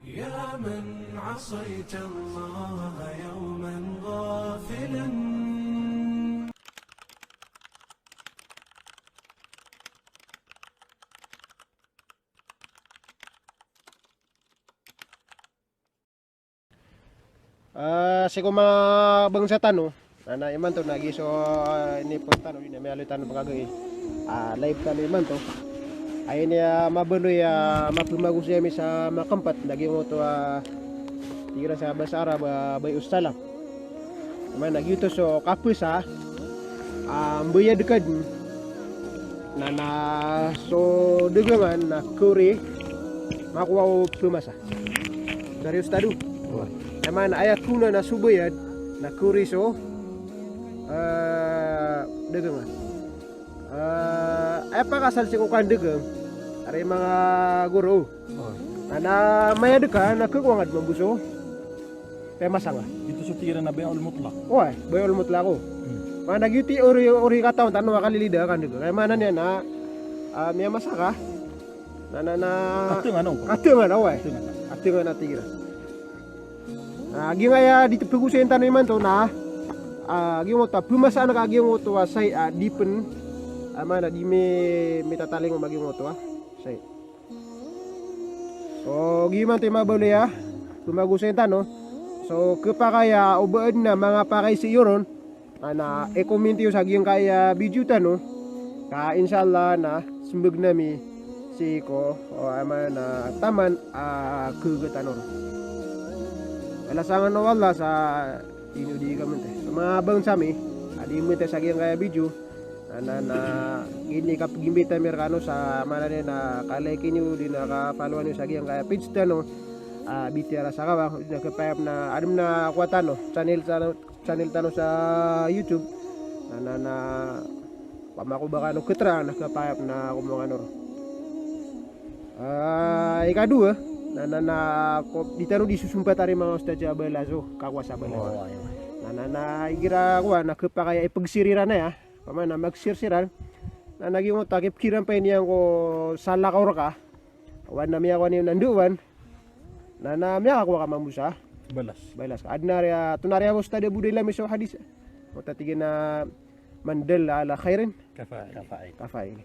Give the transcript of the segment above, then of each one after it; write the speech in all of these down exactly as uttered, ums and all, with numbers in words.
يا من عصيت الله يوما غافلا. Ah, sii ko manga bangsa tano, na, na imanto na giya so, ah, inipon tano, di na miyaaloy tano pagagay. Ah, live tano imanto. Aya ini, ah, mabaloy, ah, mapemagosayn ami sa makempat, na giyoto, ah, tig iran sa basa Arab, ah, bay'us salam. Aya maana na giyoto so kapesa, ah, mbayad ka den. Na, na so dagangan na kori makowa o pemasa. Dari ustad o. Aya maana na aya kona na so bayad na kori so, eh, dagangan. Eh, aya pakaasal sii ko kandagang, ari manga goro. Na, na mayad ka na kakowa ngka den mambo so pemasa nga. Ito so tig iran a bay'ul mutlaq. Oway, bay'ul mutlaq o. Hmm. Maana giyoto i ori, ori katawan tano a kalilid a kandagang. Aya maana niyan na, ah, miyamasa ka. Na, na, na. Atengan, o. Atengan, oway. Atengan. Atengan a tig iran. Na giyangkaya di pegosayn tano imanto na, ah, giyoto a pemasaan ka giyoto a shayi a di pen, ah, maana di mi, mitatalingoma giyoto a shayi. So giyoto i mabaloy a pemagosayn tano. So kepakay a o ba aden a manga pakaiza iyo ron, na, na i-comment iyo sa giyangkaya video tano, ka insha Allah na sembag nami sii ko, o, aya maana na taman a kega tano ron. Balasan o Allah sa ino di kamentay. So manga bangsa mi a di mentay sa giyangkaya video, na, na, na ini kapegimbit ami rekano sa, aya maana niyan na ka-like iyo, di na ka-follow iyo sa giyangkaya page tano, ah, Bitiara sa Kawang, di na kepayap na, aden a kowa tano, channel tano, channel tano sa YouTube. Na, na, na opama ko ba kano keterang na kepayap na komowa kano ron. Ah, ikadowa, na, na, na ko, di tano di sosompat ari manga ustad sa balas o, kakowa sa balas. O, aya. Na, na, na igira kowa na kepakay a ipeg-share iran aya. Opama na mag-share siran. Na, na giyoto a kipekiran pay niyan ko salakaw reka. Oway na miyakowa niyo na ndowan. Na, na miyakakowa ka mambo sa balas. Balas. Aden a riya, tonaa riya ustad a bo di lami so hadis. Mota tig iyan a man dalla ala khairin. Kafa'il. Kafa'il. Kafa'il.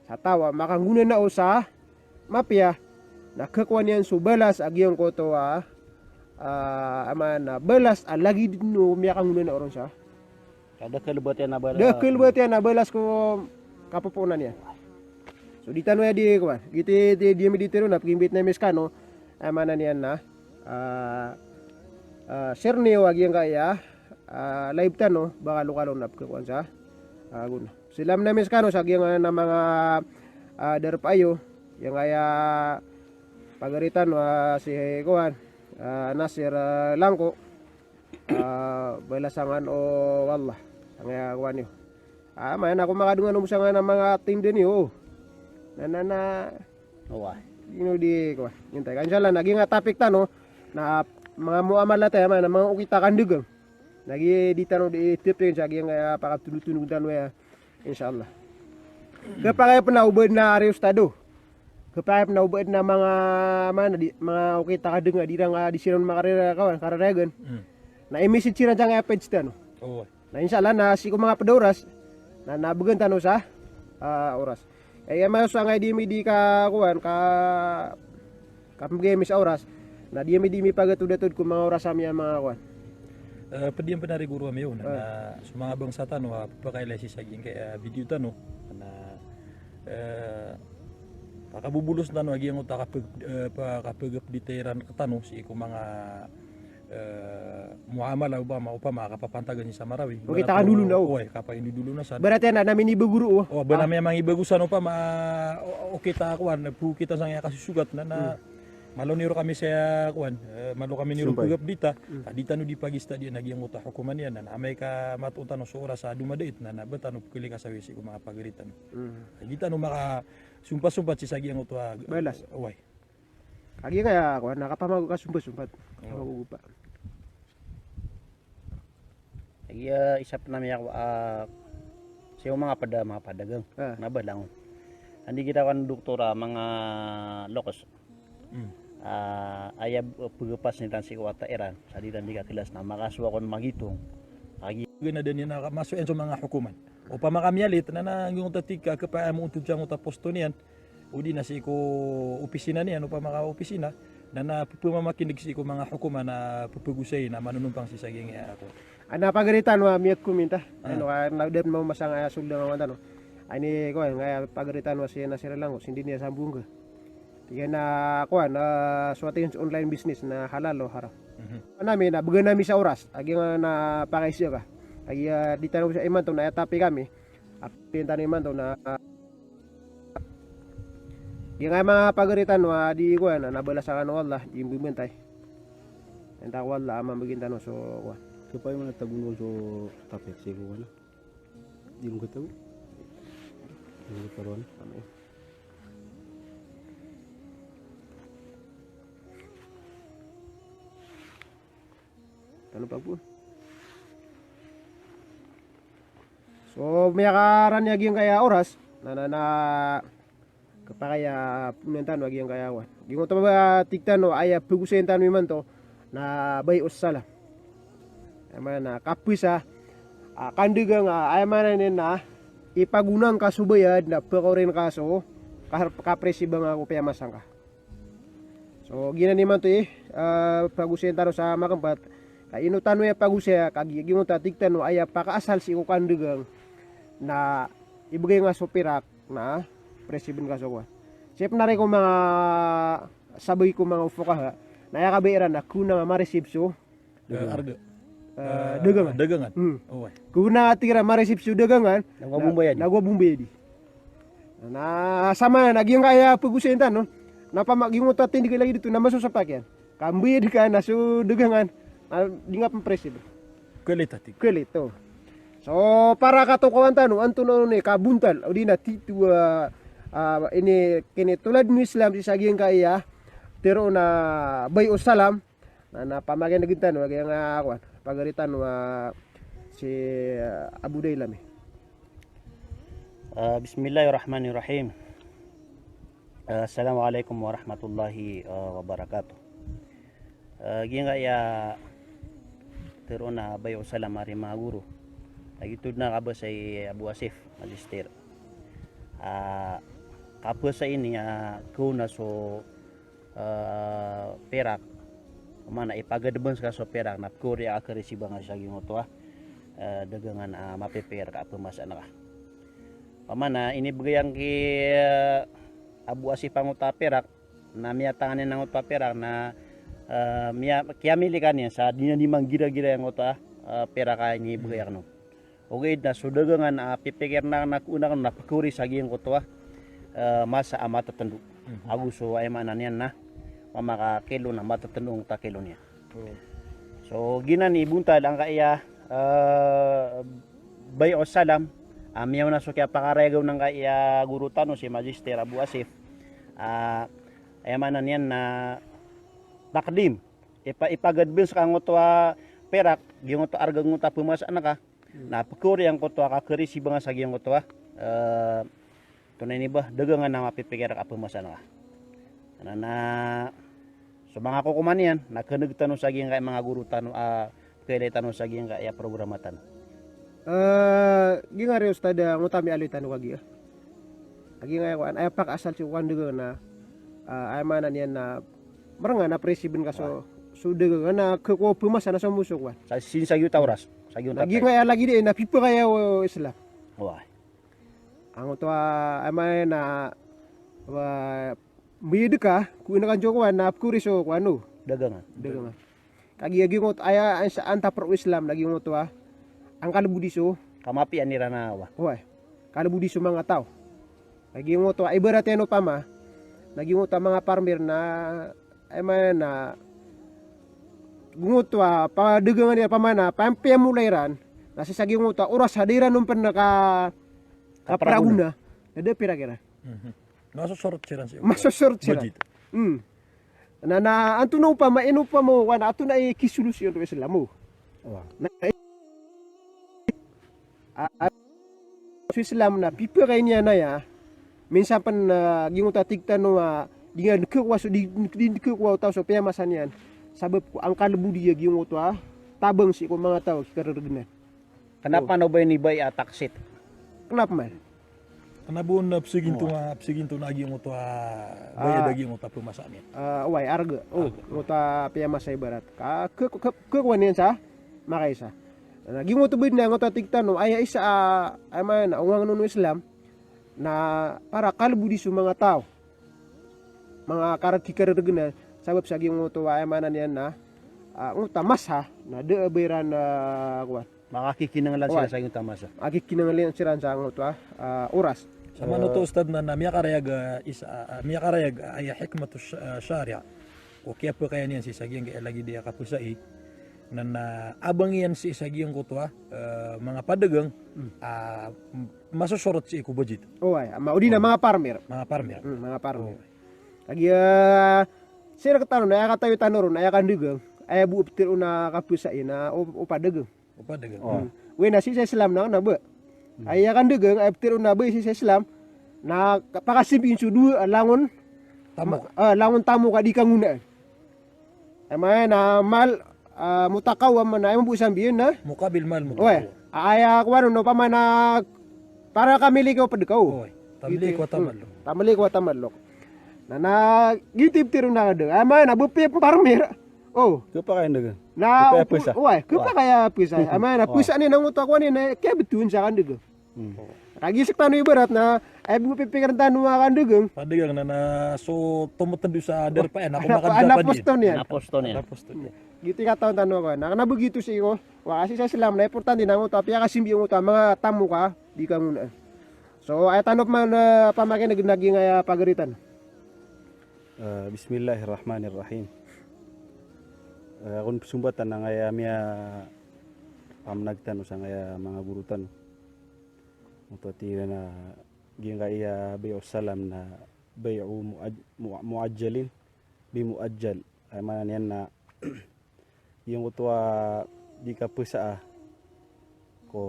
Sa taw a makanggona na o sa mapiya, na kakowa niyan so balas a giyangkoto a, ah, aya maana na balas a lagid o miyakanggona na o ron sa. Ka da kelebet iyan a balas. Da kelebet iyan a balas ko kapopoona niyan. So di tano aya di kowan. Giyoto i, di, di ami di tero na pegimbit nami sekano. Aya maana niyan na, ah, ah, share niyo a giyangkaya, ah, live tano, ba kalokalo na pekekowan sa, ah, gona. Salam nami sekano sa giyangkaya manga, ah, darpa iyo, giyangkaya pagari tano, ah, si kowan, ah, Nasir, ah, Langko. Ah, balasan o Allah. Sangkaya kowan iyo. Ah, maana ko makadengan o bo sangkaya manga tinda niyo. Na, na, na. Oway. Ino di kowan. Intai ka. Insha Allah, na giyangkaya topic tano na manga muamalat aya, maana manga okit a kandagang. Na giya di tano di topic sa giyangkaya pakatondotondog tano aya. Insha Allah. Kepakay pen a o ba aden a ari ustad o. Kepakay pen a o ba aden a manga, maana di, manga okit a kandagang a di iran, a di siran makarira kowan, kararayagan. Hmm. Na i-message siran sangkaya page tano. Oway. Na insha Allah na sii ko manga ped a oras. Na, na began tano sa, ah, oras. Aya maana sangkaya di ami di kakowan, ka kapembegay ami sa oras, na di ami di mipagatod-atod ko manga oras ami a manga kowan. Eh, ped iyan pen ari goro ami o, na, na so manga bangsa tano a pepakailay sii sa giyangkaya video tano, na, eh, pakabobolos tano a giyangkoto a kapeg-, eh, pa-, kapeg-update iran rektano sii ko manga eh, muamala o ba ma-, opama kapapantagan sii sa Marawi. Okit a kandolon na o. Oway, kapaindodolon a san. Ibarat iyan na minibago ron o. O, ba na miyamangibagosaan opama, o, okit a kowan, pokit a sangkaya kasosogat na, na, hmm, malo niyo roo kami sa kowan, eh, malo kami niyo roo pegupdate a. Hmm. Ka di tano di pagistadian a giyangkoto a hokoman iyan na, na amay ka matoon tano so oras a domadait na, na ba tano pekelikasawi sii ko manga pagari tano. Hmm. Di tano makasompat-sompat sii sa giyangkoto a balas. Oway. Kagiya kaya, kowan, na kapamago ka sompat-sompat. Oo. Kapamago pa. Kagiya isa pen ami a, ah, sii ko manga pada-, manga padagang. Ah. Na ba langon. Andi kita kowan doktor a manga lokes. Hmm. Ah, aya b-, pegepasn iran sii ko wata iran, sa di iran di kakelas na makasowa kon magitong. Agi. Gana dn iyan a masowa iyan so manga hokoman. Opama ka miyalit, na, na giyangkoto a tig ka, kepaya mo ontod sangkoto a posto niyan, odi na sii ko opisina niyan, opama ka opisina, na, na pepemamakineg sii ko manga hokoman a pepegosay na manonompang sii sa giyangkaya a ko. Ana pagari tano a miyakominta. Ah. Ano ka, na, da mamasa nga aya sold angkoto tano. Ani ko, nga aya pagari tano a si Nasir Langos, hindi niya sambung ka. Tig iyan a kowan, ah, so ati online business na halal o haram. Mhm. Ano ami na, bgan ami sa oras, agi nga na pakaiza ka. Agi, ah, di tano sa imanto na aya topic ami. Apiya tano imanto na, ah, agi nga manga pagari tano, ah, di kowan, na balasan kano o Allah, di mbibantay. Anta ko Allah a mambgay tano so kowan. Kepaya mo na tagono so topic sii ko kowan. Di mo katago. Di mo katago. Amin. Tano pa po. So, miyakarani a giyangkaya a oras, na, na, na, kepakay a poonan tano a giyangkaya a kowan. Giyangkoto a tig tano a aya pegosayin tano imanto na bay'us salam. Aya maana na kapesa, ah, kandagang, ah, aya maana niyan na ipagonang ka so bayad na pekaorin ka so ka, kapresiban ka ko piyamasa ngka. So, giyanan imanto i, eh, pagosayin tano sa makampat. Ka ino tano aya pagosaya, ka gi-, giyangkoto a tig tano aya pakaasal sii ko kandagang na ibgay nga so pirak na presiban ka so kowan. Sii pn ari ko manga sabagi ko manga fuqaha na aya kabaya iran na kona nga ma-receive so Eh, arga. Eh, dagangan. Dagangan. Hmm. Oway. Kona tig iran ma-receive so dagangan. Na go a bombayadi. Na go a bombayadi. Na sama na giyangkaya pegosayin tano. Na pama giyangkoto a tindg lagid oto na masosapak iyan. Ka mbayad ka na so dagangan. Na di nga pn ma-receive. Kalit a tig. Kalit, o. So, para katokawan tano, antonaa i kabontal, odi na titho a, ah, ini, kinitolad o Islam sii sa giyangkaya, tero na bay'us salam, Na, na pamakinegen tano a giyangkaya kowan, pagari tano a si, ah, Abu Dailami. Ah, bismillahirrahmanirrahim. Ah, assalamu alaikum warahmatullahi, ah, wabarakatuh. Ah, giyangkaya tero na bay'us salam ari manga goro. Lagid oto na kabasa i Abu Asif, Magister. Ah, kabasa ini, ah, kona so eh, pirak. Mana ipagadebens ka so pirak na pkori a keresiba nga sa giyangkoto a, eh, dagangan a mapipir ka a pemasan ka. Pamana inibegay angkai, eh, Abu Asif angkoto a pirak, na miyatangan iyan angkoto a pirak na, eh, miya-, kiyamilikan iyan sa di niyan di manggiragira angkoto a, eh, pirak a inibegay akn on. Ogaid na so dagangan a pipikir akn na kona akn na pkori sa giyangkoto a, eh, masa a matatendo. Mhm. Ago so aya maana niyan na, opama ka kilo na matatendo angkoto a kilo niyan. Oh. So, giyanan i bontal angkaya, eh, bay'us salam, a miyaona so kiyapakarayag on angkaya goro tano si Magister Abu Asif. Ah, aya maana niyan na takdim. Ipa-, ipagadebens ka angkoto a pirak, giyangkoto a arga angkoto a pemasan ka, na pkori angkoto a kakeresiba nga sa giyangkoto a, eh, tonaa ini ba, dagangan a mapipikir ka a pemasan ka. Na, na so manga kokoman iyan na keneg tano sa giyangkaya manga goro tano a, pkailay tano sa giyangkaya programa tano. Eh, giyangkaya Ustadz, eh, angkoto a miyaaloy tano kagiya. A giyangkaya kowan, aya pakaasal sii ko kowan dagangan na, eh, aya maana niyan na merengan a presiben ka so, so dagangan na ke-, ko pemasan na so moso kowan. Sa, sii sa giyoto a oras, sa giyoto a time. Lagid aya lagid iyan na pipakay o Islam. Oway. Angkoto a, aya maana niyan na, wa, mbayad ka, ko ino kan so kowan na pkori so kowan o. Dagangan. Dagangan. Kagiya giyangkoto aya, aya sa antap o Islam na giyangkoto a, angkalbodi so. Kamapiya iran a wa. Oway. Kalbodi so manga taw. Na giyangkoto a ibarat iyan opama, na giyangkoto a manga parmir na, aya maana niyan na, giyangkoto a padagangan iran opama na, pampiya mula iran, na sii sa giyangkoto a oras a da iran on pen ka, kapragona, na da pirak iran. Mhm. Masosorot siran sii. Masosorot siran. Budget. Hmm. Na, na, antonaa opama, ino opama, wan, antonaa i kisolusyon o Islam o. Wa. Na, a, a, so Islam na pipakay niyan aya, minsan pen, ah, giyangkoto a tig tano a, Di nga dn khakowa so, di, di dn khakowa o taw so piyamasa niyan. Sabap ko angkalbo di a giyangkoto a tabang sii ko manga taw a kikarergnan. Kenapa na o ba ini bai a taksit? Kenapa man? Kena bo na psiginto nga, psiginto na giyangkoto a bayad a giyangkoto a pemasa niyan. Ah, oway, arga. O, giyangkoto a piyamasa ibarat. Ka, ke, ke, khakowa niyan sa makaisa. Na giyangkoto bed na giyangkoto a tig tano, aya isa a, aya maana, o ngangn o Islam, na para kalbo di so manga taw. Manga kar-, kikarergnan, sabap sa giyangkoto a, aya maana niyan na, ah, giyangkoto a masa, na da a ba iran, ah, kowan. Makakikinanglan siran sa giyangkoto a masa. Makakikinanglan siran sa giyangkoto a, ah, oras. Sa manoto, Ustad, na, na miyakarayag, ah, isa, ah, miyakarayag, ah, aya hikmat o sha-, ah, shariah. O kiyapakay niyan sii sa giyangkaya lagid a kapesai. Na, na abang iyan sii sa giyangkoto a, eh, manga padagang, ah, m-, masosorot sii ko budget. Oway, ma-, odi na manga farmer. Manga farmer. Hmm, manga farmer. Kagiya, sii rektano na aya katawi tano ron, aya kandagang, aya bo ptharoon a kapesai na o, o padagang. O padagang. Hmm. Oway, na sii sa Islam na, na ba. Aya kandagang, aya ptharoon na ba sii sa Islam, na ka-, pakasimbiin so dowa a langon, tamok. Ah, langon tamok a di kangonaan. Aya maana mal, ah, mutaqawwam, na aya mambo sambiin na? Muqabil mal mutaqawwam. Oway. Aya kowan on, opama na para kamiliki o ped ka o. Oway. Tamlik wa tamalluk. Hmm. Tamlik wa tamalluk. Na, na, giyoto i ptharoon a kandagang. Aya maana ba piya farmer. O. Khapakay a kandagang. Na, khapakay a pesa. Oway, khapakay a pesa. Aya maana pesa niyan na giyangkoto a kowan iyan na kiyabetowan sa kandagang. Hmm. Kagiya sktano ibarat na, aya bo pipikiren tano a kandagang. Padagang na, na so tomotendo sa darpa iyan, na kowan ka darpa niyan. Ana posto niyan. Ana posto niyan. Ana posto niyan. Giyoto i katawan tano a kowan. Na kena ba giyoto sii ko, wa, sii sa Islam na importante na giyangkoto a piyakasimbi giyangkoto a manga tamok a di kangonaan. So, aya tano pman, eh, pamakineg na giyangkaya pagari tano. Eh, bismillahirrahmanirrahim. Eh, ako on psombatan angkaya miyapamnag tano sangkaya manga goro tano. Oto, tig iran a giyangkaya bay'us salam na bay'u mu'aj-, mu-, mu'ajjalin bi mu'ajjal. Aya maana niyan na giyangkoto a di kapesa a ko,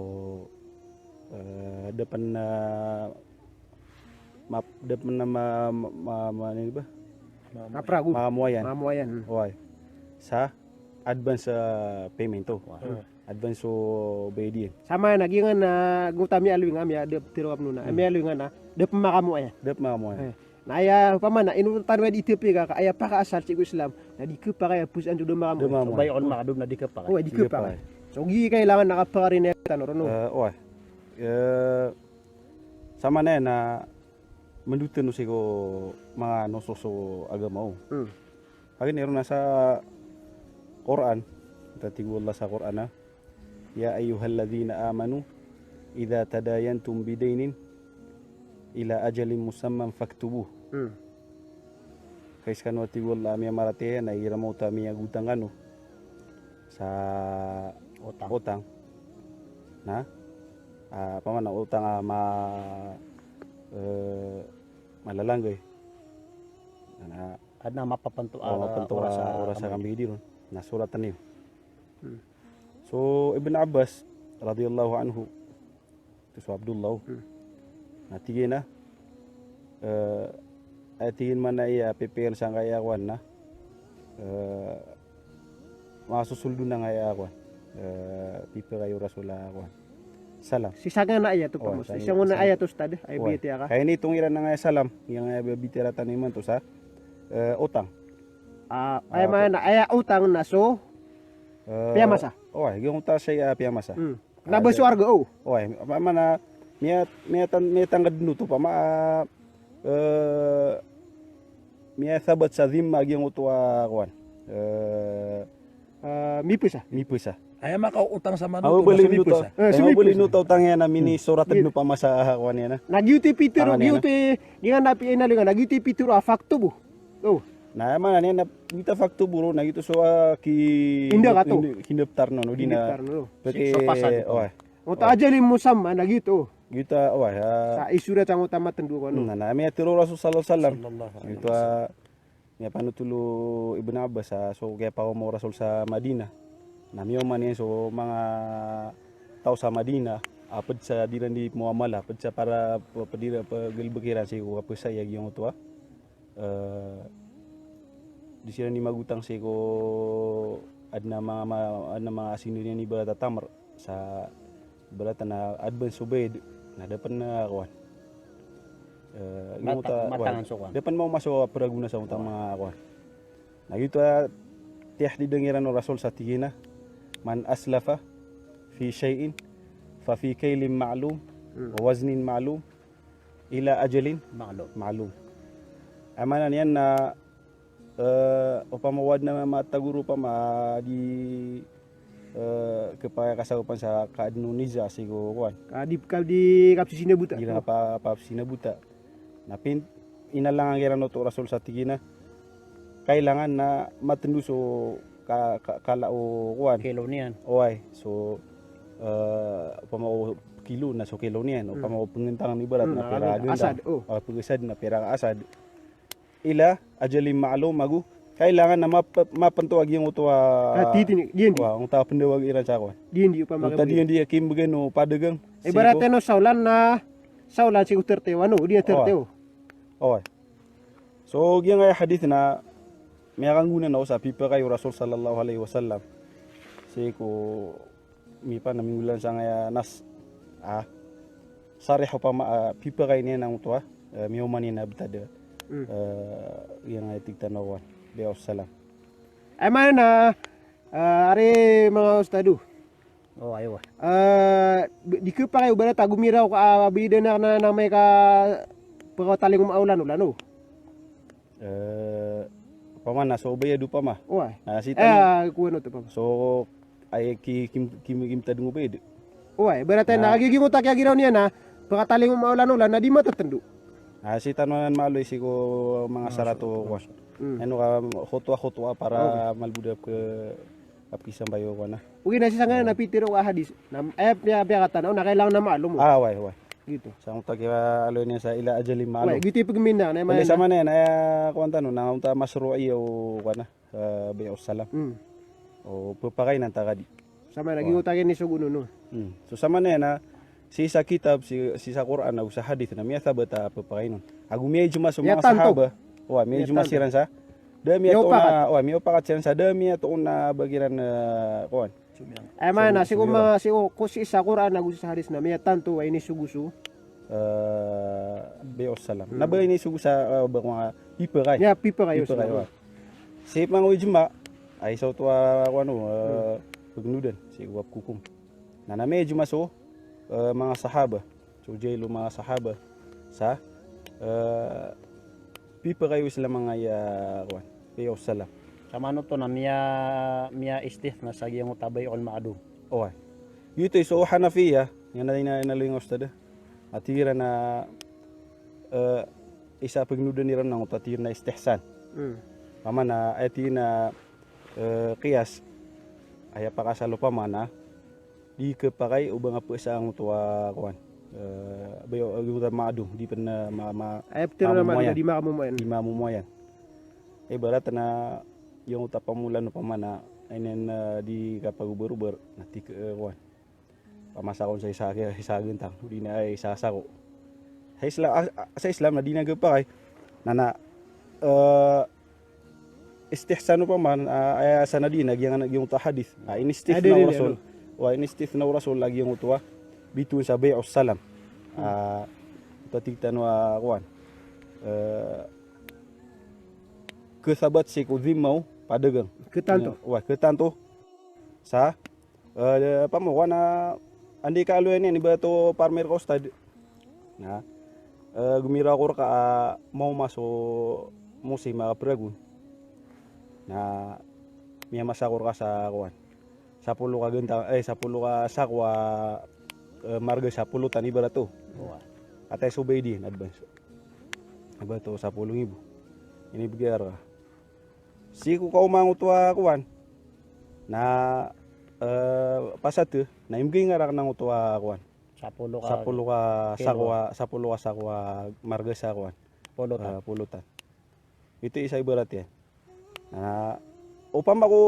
eh, da pen, eh, map-, da pen ma-, ma-, ma-, ma-, ini ba? Maprago. Mamoayan. Mamoayan. Oway. Sa advance, eh, payment oto. Oway. Hmm. Advance o bayad iyan. Sa maana, giyanan, ah, giyangkoto a miyaaloy nga, miya-, da, tero ka pn on na, miyaaloy nga na da pen makamoaya. Da pen makamoaya. Eh. Na aya, opama na, ino tano aya di tepika, ka aya pakaasal sii ko Islam, na di khapakay a pesaan so da makamoaya. Da makamoaya. Bay'ul ma'dum na di khapakay. Oway, di khapakay. Di khapakay. So, gii kailangan a kapakari niyan tano ron, no? Eh, oway. Eh, sa maana niyan na, mendoten o sii ko manga nosos o agama o. Hmm. Agen iron na sa Qur'an, tig o Allah sa Qur'an a, "Ya ayyuhalladhina amanu, idha tadayantum bidaynin ila ajalin musamman faktubuh." Hmm. Kay skano, tig o Allah, a miyamaratiyaya na igira mambo ta miyagotang kano sa otang. Otang. Na, ah, opama na otang a ma-, eh, malalanggay. Na, adn a mapapanto a, o, mapapanto a oras a, oras a kambayadi ron. Na soratan iyo. Hmm. So, Ibn Abbas radhiyallahu anhu, oto so Abdullah. Hmm. Na tig iyan a, eh, aya tig iyan man a aya pipikir sangkaya kowan na, eh, masosold on angkaya kowan. Eh, pipikir o Rasul a kowan. Salam. Sii sangkanan a ayat oto, Ustad. Oway. Ka initong iran angkaya salam, giyangkaya babitiyara tano imanto sa, eh, otang. Ah, aya maana, aya otang na so, eh, piyamasa. Oway, giyangkoto a sii a piyamasa. Hmm. Na ba so arga o. Oway, opama na miya-, miyatan-, miyatangkd oto, opama, eh, miyathabat sa dhimma giyangkoto a kowan. Eh, eh, mipesa. Mipesa. Aya makaotang sa manoto, mipesa. Eh, so mipesa. Aya mabalin oto a otang iyan a minisorat, hmm, dn opama sa kowan iyan a. Na giyoto i pitharo, giyoto i, giyanan a pi-, inaloy nga, na giyoto i pitharo a faktubuh. O. Na aya maana niyan na giyoto a faktubuh ron, na giyoto so, ah, ki-, kinda kato. Kinda, kindaptar on, odi na. Kindaptar on. Peki, so pasad. Oway. Oto ajalin musamma, na giyoto. Giyoto a, oway, ah. Sa isorat sangkoto a matndo ko, no? Na, na, miyatharo o Rasul sallallahu alaihi wasallam. Sallallahu alaihi wasallam. Giyoto a, miyapanotol o Ibn Abbas a so kiyapaoma o Rasul sa Madinah. Na miyaoma niyan so manga taw sa Madinah a pd sa di iran di muamalah, pd sa para p-, pd iran, pgalbk iran sii ko kapesa a giyangkoto a Eh, di siran di magotang sii ko adn a manga, ma-, adn a manga asino niyan ibarat a tamr, sa ibarat na advance so bayad, na da pn a kowan. Eh, Mata-, giyoto a, matangan kowan. So kowan. Da pn maoma so pragonan sa onta manga kowan. Na giyoto a tiyahdid iran o Rasul sa tig iyan a, "Man aslafa fi shay'in fa fi kaylin ma'lum Hmm. wa waznin ma'lum ila ajalin Ma'lum. ma'lum." Aya maana niyan na, eh, opama o adn a matagoro opama di, eh, khapakay a kasagopan sa kaadn o niza sii ko kowan. Ka di, ka di kapsisina bota. Di na Oh. pa, kapsisina bota. Na pin-, inalangan iran oto o Rasul sa tig iyan a, kailangan na matndo so ka, ka, kala o kowan. Kilo niyan. Oway, so, eh, opama o kilo na so kilo niyan, Hmm. opama o pnggantang ibarat Hmm, na pira a gantang. Asad, oh. Oh, pgasad na pira ka asad. Ila ajalin ma'lum, ago kailangan na map-, mapnto a giyangkoto a Ah, titini, diyan di. Wa, onta pndawag iran sa kowan. Diyan di opama Onta ka diyan di a kimbgan o padagang. Ibarat Sii ko ino sa olan na, sa olan sii ko thirty-one, ano, diyan Oway. thirty-one. Oway. So, giyangkaya hadith na miyakanggona na o sa pipakay o Rasul sallallahu alaihi wasallam. Sii ko mipa na minggolan sangkaya nas, ah, sarih opama, ah, pipakay niyan angkoto a, eh, miyaoma niyan a btad a, Hmm. eh, giyangkaya tig tano a kowan, bay'us salam. Aya maana, eh, ari manga ustadh o. Oh, ayo. Eh, di khapakay o barat a gomiraw ka, ah, bida na, na, na amay ka pkatalingoma a olan-olan o. Eh, opama na so bayad opama. Oway. Na sii tano. Eh, kowan oto opama. So, aya ki, kim, kim, kimtadng o bayad. Oway, ibarat Na. na giyangkoto a kiyagiraw niyan na pkatalingoma a olan-olan na di matatndo. Na sii tano anan maaloy sii ko manga Ah, sarat o so, kowan. Hmm. Ino ka khutwa-khutwa para Okay. malbod a pk-, a pkisambay o kowan a. Okay, na sii sangkanan Hmm. na pitharo a hadith. Na, eh, piya, piyakatana o, na kailangan na ma'lum o. Ah, oway, oway. Giyoto. Sa onta kiyaaloy niyan sa ila ajalin ma'lum. Oway, giyoto i pagminaan, eh, Pwede maana. sa maana iyan, eh, kowan tano, na onta mashru'i o kowan a, eh, bay'us salam. Hmm. O, pphakayn antaa ka di. Sa maana, Oway. giyoto a kinisogo on, no? Hmm. So, sa maana iyan na, sii sa kitab, sii, sii sa Qur'an, ago sa hadith, na miyathabat a pphakayn on. Ago miyaijma so manga Miyatanto. sahaba. Oway, miyaijma Miyatanto. siran sa. Da miyatoon Miyaopakat. na, oway, miyaopakat siran sa. Da miyatoon na ba kiran, eh, kowan. Aya maana, So, sii ko so, ma-, sii ko, ko sii sa Qur'an ago sa hadith na miyatanto a inisogo so. Eh, bay'us salam. Hmm. Na ba inisogo sa, eh, ba kowan a pipakay. Ya, pipakay, Pipakay, salam. wa. Sii pman ko ijma, aya isa oto a kowan o, eh, Hmm. pagnodan, sii ko kapkhokom. Na, na miyaijma so, eh, manga sahaba. So, jahil o manga sahaba sa, eh, pipakay o Islam angkaya kowan, bay'us salam. Sa maana oto na miya, miya-istithna sa giyangkoto a bay'ul ma'dum. Oway. Giyoto i so Hanafiya, iyan na, iyan na, iyan na loy nga ustadh a. A tig iran a, eh, isa a pagnodan iran angkoto a tig iran a istihsan. Hmm. Opama na, aya tig iran a, eh, qiyas. Aya pakaasal opama na, di khapakay o ba nga pesa angkoto a kowan. Eh, ba iyo, eh, angkoto a ma'dum, di pn, eh, ma-, ma-, Aya pitharo na ma'dum, mamomoyan. Di mamomoyan. Di mamomoyan. Ibarat na, giyangkoto a pamolan opama na, aya niyan, eh, di kapagobar-obar, na tig, eh, kowan. Pamasakon sa isa, isa a gantang, odi na, ay, isa a sako. Sa Isla-, ah, ah, sa Islam na di na khapakay. Na, na, eh, istihsan opama, ah, aya sanad iyan na giyang-, giyangkoto a hadith. Ah, inistithna o Rasul. Wa inistithna o Rasul a giyangkoto a bitowan sa bay'us salam. Hmm. Ah, oto a tig tano a kowan. Eh, khasabat sii ko dhimma o padagang. Khatanto. Wa, khatanto. Sa Eh, pamoko na anda i kaaloyan iyan i ba oto parmer ka ustadh. Na, eh, gomiraw ako rka a maoma so mosim a kapragon. Na, miyamasa ako rka sa kowan. Sapolo ka gantang, eh, sapolo ka sako a, eh, marga sa polotan ibarat oto. Oway. Atay so bayad iyan, advance. Ibarat oto sapolo ngibo. Inibgay rka. Sii ko kaoma angkoto a kowan. Na, eh, pasad, na imbgay nga rakn angkoto a kowan. Sapolo ka Sapolo ka kilo. sako a, sapolo ka sako a marga sa kowan. Polotan. Eh, polotan. Ito isa ibarat iyan. Na, opama ko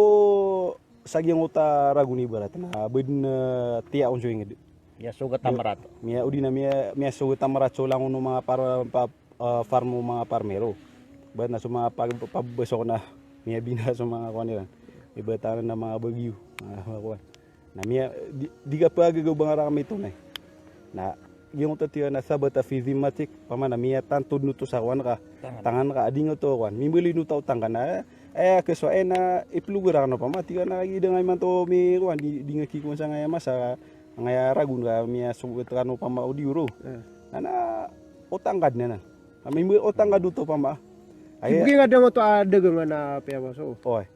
sa giyangkoto a ragon ibarat na, ba dn, eh, tiya on so ingd. Miyasogat a mrat. Miya, odi na miya, miyasogat a mrat so langon o manga par-, pa-, eh, farm o manga parmer o. Ba na so manga pag-, pabesok na miyabina so manga kowan iran. Iba tanan na manga bagyo. Ah, kowan. Na miya, di, di ka pagagaw ba nga rakn mitonay. Na, giyangkoto a tig iyan a thabata fi dhimmatik, pamana miyatantod oto sa kowan ka, tangan ka, a di nga oto kowan. Mimbaloy oto a otang ka na, eh, eh, keso, eh, na iploger akn pama, tig iyan a ida nga imanto mi kowan, di, di nga kikowan sangkaya masa, angkaya ragon ka, miyasogat kano pama o di oro. Eh. Na, na, otang ka dn anan. Kami mbo otang ka doto pama. Aya. Ibgi nga dn oto a dagangan a piyamaso. Oy.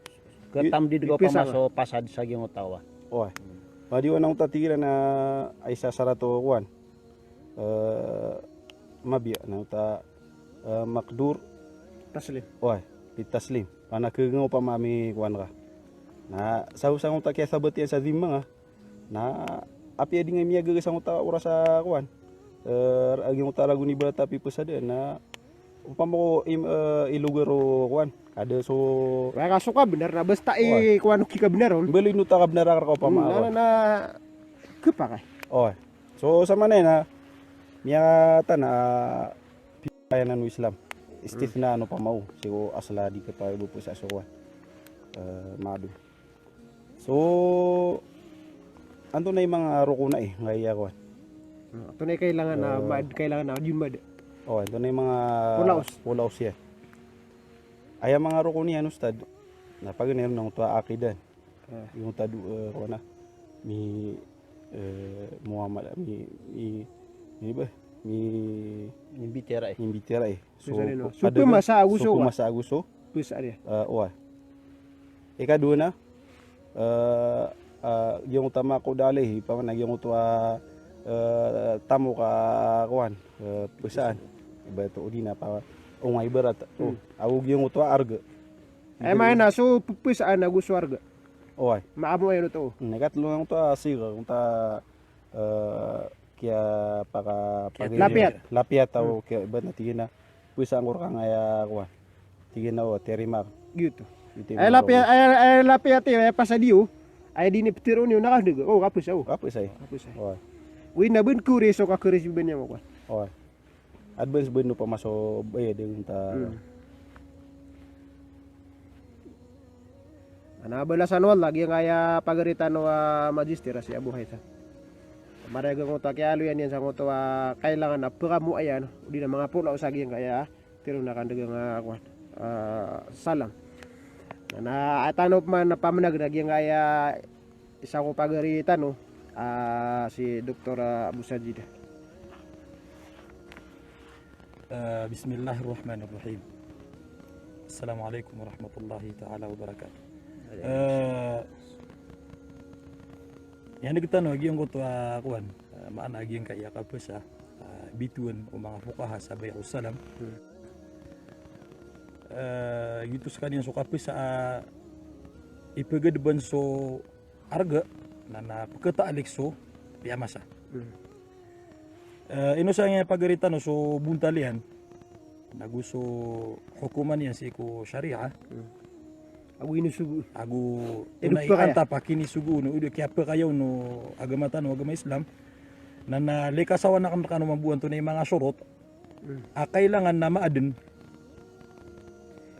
Katam di dn ko pamaso pasad sa giyangkoto a. Oy. Padi wana oto a tig iran a isa sarat o kowan. Eh, mabiya na oto a, eh, maqdur. Taslim. Oy, bit taslim. Pana kegengo pama mi kowan ka. Na sa, sa oto a kiyathabat iyan sa dhimma nga. Na apiya di nga miyagaga sangkoto a oras a kowan. Eh, a giyangkoto a ragon i ba ta pipesad na opama ko im-, eh, iloger o kowan. Kada so. Wala ka so kabnar na basta i kowan o kikabnar on. Mbaloy oto a kabnar a rka opama a kowan. Na, na, na, kepakay. Oy. So, samanaya na miyatana a pipayanan o Islam. Istithna ano pama o. Sii ko asal a di kepakay bo pesa so kowan. Eh, maado. So, antonaa i manga rokon ai, ngkaya kowan. Hmm, antonaa i kailangan a, eh, maad, kailangan a di maad. Oh, antonaa i manga pulaos. Pulaos iyan. Aya manga rokon iyan, Ustad. Na paganay ron na oto a aqidah. Ah. Giyangkoto a do, eh, kowan a. Mi, eh, muamala, mi, mi, mi ba? Mi, mimbitiara ai. Mimbitiara ai. So, so pemasa ago so. So pemasa ago so. Pesa ari. Eh, oway. Ikadowa na, eh, eh, giyangkoto a maqud alayhi, pamana giyangkoto a, eh, tamok a kowan, eh, pesaan. Ibarat o di na pa, o nga ibarat, o, ago giyangkoto a arga. Ay, maana so pepesaan ago so arga. Oway. Maamo aya oto. Hmm, ikatlo na oto a siga, oto a, eh, kiyapaka-, pagari-, lapiyat. Lapiyat ago kiya, ibarat na tig iyan a, pesa angkor ka ngaya kowan. Tig iyan a, o, tiyarima. Giyoto. Giyoto i manga rokon. Ay, lapiyat, ay, ay, lapiyat iyo, ay, pasad iyo. Ay, di niyan petero niyo, na kadeg. O, kapesa, o. Kapesa, eh. Kapesa. Oway. Wi na ben kori so kakori si ben iyan kowan. Oway. Advance ben opama so bayad iyan ta. Hmm. Ana balasan o Allah, giyangkaya pagari tano a magister a si Abu Haytham. Marayag angkoto a kiyaaloyan iyan sangkoto a kailangan a pekamoayan, o di na manga polaos a giyangkaya, tero na kandagang a kowan, ah, salam. Na, na, a tano man pamenagen a giyangkaya isa ko pagari tano, ah, si Doktor, ah, Abu Sajid. Eh, Bismillahirrahmanirrahim. Assalamualaikum warahmatullahi taala wabarakatuh. Eh, iyan di kitano a giyangkoto a kowan, eh, maana a giyangkaya kapesa, eh, bitowan o manga fuqaha sa bay'us salam. Hmm. Eh, giyoto sekaniyan so kapesa, ah, ipegadban so arga, na, na peketaalik so piyamasa. Hmm. Eh, ino sa ngaya pagari tano so bontal iyan, nago so hokoman iyan sii ko sharia. Hmm. Ago ino sogo. Ago ino tonay pekaya. Antap a kinisogo, no, o di kiyapekaya o no agama tano, agama Islam. Na, na likasawan aken rekano mambo antonaa i manga sorot. Hmm. A kailangan na maaden.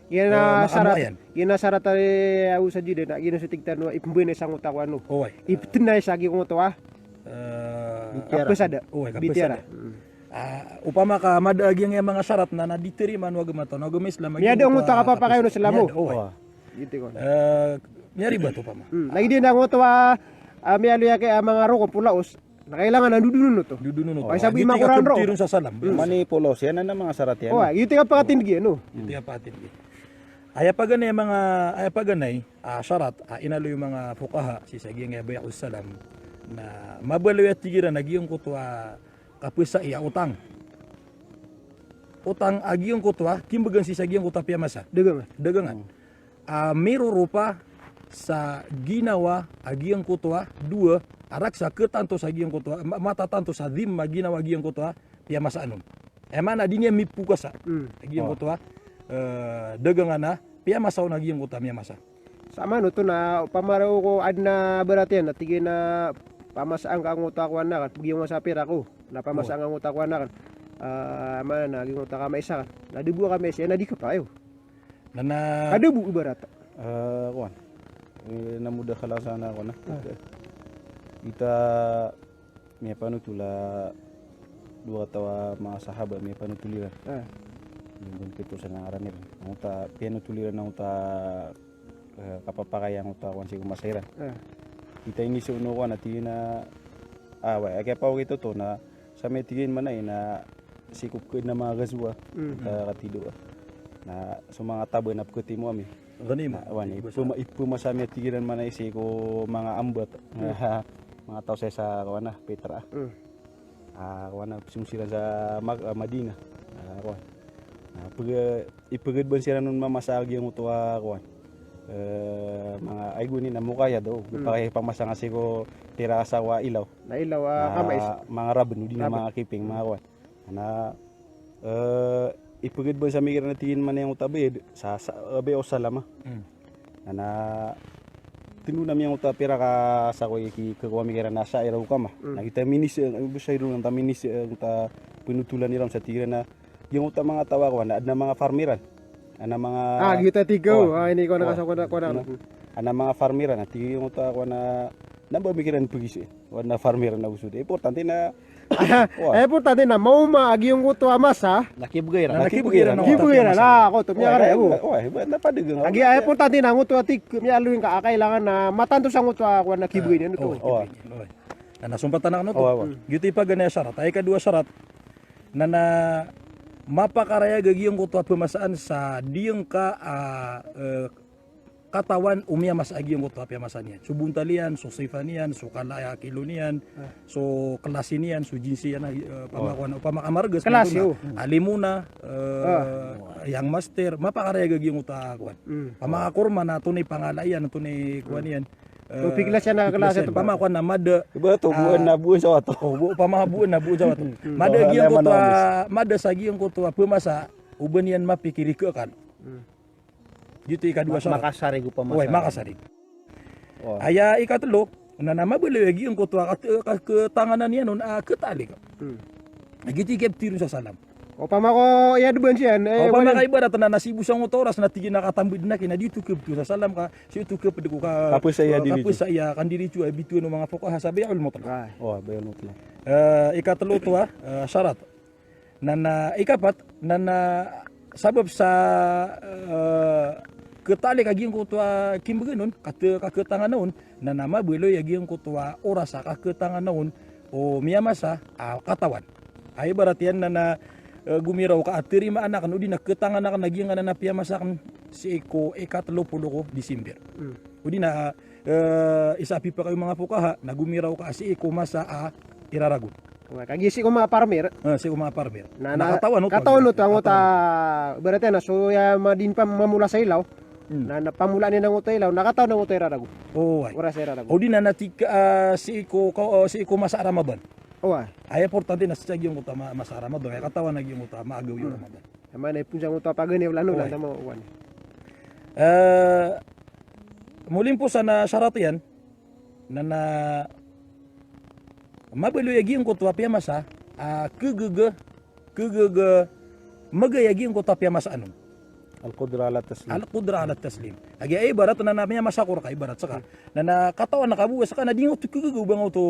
Iyan a, eh, sarat, makamoayan. Iyan a sarat a, eh, Abu Sajid, na iyan a so tig tano a ipembenay sangkoto a kowan o. Oway. Ipetena sa giyangkoto a. Eh, kapesa da. Oway, kapesa da. Bitiara. Hmm. Ah, opama ka mada a giyangkaya manga sarat na, na di tarimaan o agama tano, agama Islam. Miyada angkoto a kapapakay o Islam o. Miyada, oway. Oway. Giyoto i kowan. Eh, miyaribat opama. Hmm. Lagid iyan angkoto a, ah, miyaaloy a kay, ah, manga rokon, polaos. Na kailangan a dodonon oto. Dodonon oto. Pay sa bo i makoran ron. Sa salam. Hmm. Mani polaos iyan, na manga sarat iyan. O, giyoto i kapakatindeg iyan, no? Giyoto i kapakatindeg iyan. Aya paganay a manga, aya paganay, ah, sarat, ah, inaloy o manga fuqaha, sii sa giyangkaya bay'us salam. Na mabaloy a tig iran a giyangkoto a kapesa iya otang. Otang a giyangkoto a, kimbegan sii sa giyangkoto a piyamasa. Dagangan. Dagangan. Hmm. A miroropa sa ginawa a giyangkoto a dowa, a rakes a ketanto sa giyangkoto a, ma-, matatanto sa dhimma a ginawa a giyangkoto a piyamasaan on. Aya maana di niyan mipokasa. Hmm. A giyangkoto a, eh, dagangan a piyamasa on a giyangkoto a miyamasa. Sa maana oto na opama raw ko aden a barat iyan, na tig iyan a pamasaan ka angkoto a kowan aken, pegiyong sa pirak o, na pamasaan ka angkoto a kowan aken. Ah, maana na giyangkoto a kamais aken. Na di bo a kamais iyan, na di kepakay o. Na, na, kada bo ibarat. Eh, kowan. Eh, na muda kalasan ako na. Ah. Kita miyapanothol a dowa kataw a manga sahaba miyapanothol iran. Ah. Di nggon kito sa ngaran iran. Angkoto a piyanothol iran angkoto a, eh, kapapakay angkoto a kowan sii ko masa iran. Ah. Kita inisono kowan a tig iyan a, ah, wai, a kiyapaw kito to na sa miyatigan man ay na sii ko pkd na manga ghazwa, mm, ka, katido, ah. Na so manga taba na pkhatimo ami. Ghanima. Na, wani, ipma-, ipmasa ami a tig iran man ay sii ko manga ambat. Mm. Manga taw sa isa, kowan a, pitra. Mm. Ah, kowan a, psong siran sa Mak-, ah, Madinah. Ah, kowan. Na, pag-, ipagad ban siran on mamasa a giyangkoto a, kowan. Eh, manga, ay goni na mukaya do. Mm. Ipakay pamasa nga sii ko tira sa wa ilaw. Na ilaw, ah, na kamais. Manga rabn, odi na rabn. Manga kiping, manga kowan. Na, eh, ipagad ban sa mikiran a tig iyan man angkoto a bayad, sa, sa, eh, bay'us salam. Mm. Na, na, tindog ami angkoto a pira ka sako i ki-, khakowa ami kiran a sha'ir aw hukama. Mm. Na kita minis, eh, bo sha'ir on ta minis, eh, angkoto a pnotholan iran sa tig iran a, giyangkoto a manga taw a kowan, adn a manga farm iran. Adn a manga, ah, kita tig o, oh, ah, ini kowan a, oh, kasako na, kowan a, na, adn a manga farm iran, a tig iyan angkoto a kowan a, na ba mikiran pagis, eh. Kowan a farm iran a osod. Importante na, ah, importante na maoma a giyangkoto a masa. Na kibgay iran. Na kibgay iran. Kibgay iran. Ah, koto, miyakaraya ko. Wai, wai, na padagang. Agi, ah, importante na angkoto a tig, miyaaloy ngka a kailangan na matanto sangkoto a kowan a kibgay iran oto. Oh, oh. Na, na sompatan akn oto. Oh, oh. Giyoto i paganay a sharat. Aya ikadowa a sharat. Na, na mapakarayag a giyangkoto a pmasaan sa di ngka a, eh, katawan o miyamasa a giyangkoto a piyamasa niyan. So bontal iyan, so sifa niyan, so kala a kilo niyan, ah, so klasi niyan, so jinsi iyan, eh, opama, oh, kowan, opama ka margas, klasi, oh. Alim ona, eh, ah, young master, mapakarayag a giyangkoto a kowan. Mm. Opama ka korma na tonaa i pangala iyan, tonaa i kowan iyan. Eh, opama kowan na mada. Ba to, ah, boon na boon sa wato. Oh, bo-, opama boon na boon sa wato. Mm. Mada a giyangkoto a, mada sa giyangkoto a pmasa, o ba niyan mapikir i khakan. Mm. Giyoto i ikadowa a sharat. Makasarig o pamasa. Oway, makasarig. Oh. Aya ikatlo, na, na mabaloy a giyangkoto a kat-, ka-, khatanganan iyan on a khatalik. Hmm. Giyoto i kiyaptharoon sa salam. Opama ko iyadban siyan, eh, opama ka ibarat na, na sii bo sangkoto a oras na tig iyan a katambd na ki na di oto khabtho sa salam ka, sii oto khapd ko ka, kapasa iya, ka, diri kapasa iya, kandiri oto a bitowan o manga fuqaha sa bay'ul mutlaq. Ah. Oh, bay'ul mutlaq. Eh, ikatlo oto a, eh, sharat. Na, na ikapat, na, na sabap sa, eh, khatalik a giyangkoto a kimbagan on, kat-, ka-, khatangana on, na, na mabaloy a giyangkoto a oras a kakhatangana on o miyamasa a katawan. A ibarat iyan na, na, eh, gomiraw ka a tarimaan akn odi na khatangana akn a giyangkanan a piyamasa akn sii ko ikatlo polo ko December. Hmm. Odi na, eh, isa a pipakay o manga fuqaha na gomiraw ka sii ko masa a iraragon. Oway, kagiya sii ko manga farmer. Eh, sii ko manga farmer. Na, na katawan oto. Katawan oto angkoto a, ibarat iyan na so iya madin pa mamola sa ilaw. Hmm. Na, na pamolaan iyan angkoto a ilaw, na katawan angkoto a iraragon. Oway. Oras a iraragon. Odi na, na tig ka, ah, sii ko, ko, sii ko masa a Ramadan. Oway. Aya importante na sii sa giyangkoto a ma-, masa a Ramadan, aya katawan a giyangkoto a maagaw i Ramadan. Aya maana i phoon sangkoto a paganay o lano na tama wan. Eh, molimpo sa na sharat iyan, na, na mabaloy a giyangkoto a piyamasa, ah, khagaga, khagaga, magay a giyangkoto a piyamasa anon. Al-qudra ala taslim. Al-qudra ala taslim. Agi, ay, ibarat na, na miyamasa ko rka, ibarat ska. Na, na katawan ka bo ska na di nga oto khagaga o ba nga oto,